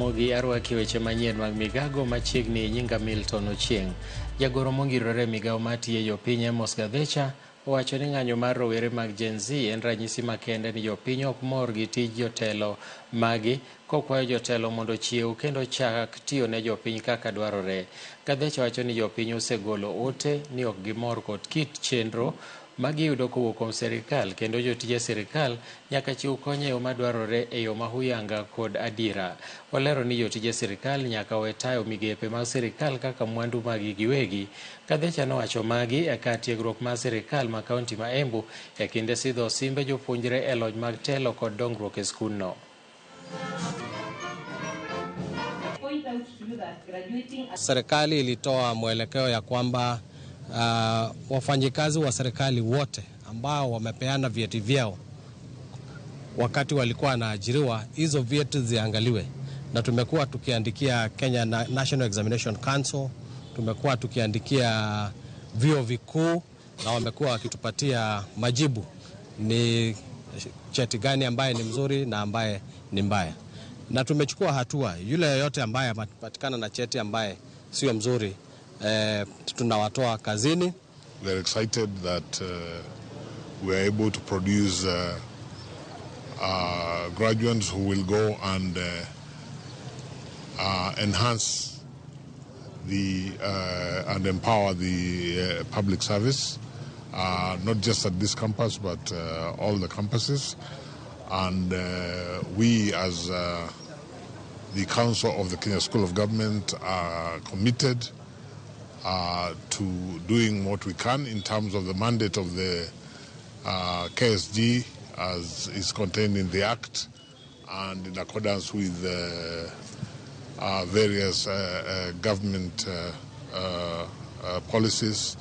Mogi arwaki weche manyien mag migago machiegni. Nyinga Milton Ochieng. Jagoro mongirore e migawo mar tiye jopiny Amos Gathecha owacho ni ng'anyo mar rowere mag Gen Z en ranyisi makende ni jopiny ok mor gi tij jotelo magi, kokwayo jotelo mondo ochiew kendo chak tiyo ne jopiny kaka dwarore. Gathecha wacho ni jopiny osegolo ote ni ok gimor kod kit chenro magiyudo kowuok kuom sirikal, kendo jotije sirikal nyaka chiw kony e yo madwarore, e yo mahuyanga kod adiera. Olero ni jotije sirikal nyaka we tayo migepe mag sirikal kaka mwandu maggi giwegi. Gathecha nowacho magi e kar tiegruok mar sirikal ma kaunti ma Embu e kinde sidho osimbe jopuonjre e lony mag telo kod dongruok e skundno. Serikali ilitoa mwelekeo ya kwamba wafanyikazi wa serikali wote ambao wamepeana vyeti vyao wakati walikuwa wanaajiriwa, hizo vyeti ziangaliwe, na tumekuwa tukiandikia Kenya National Examination Council, tumekuwa tukiandikia vyuo vikuu na wamekuwa wakitupatia majibu ni cheti gani ambaye ni mzuri na ambaye ni mbaya, na tumechukua hatua. Yule yeyote ambaye amepatikana na cheti ambaye sio mzuri, tunawatoa kazini. We are excited that we are able to produce graduates who will go and enhance the and empower the public service, not just at this campus but all the campuses. And we, as the Council of the Kenya School of Government, are committed to doing what we can in terms of the mandate of the KSG as is contained in the Act and in accordance with various government policies.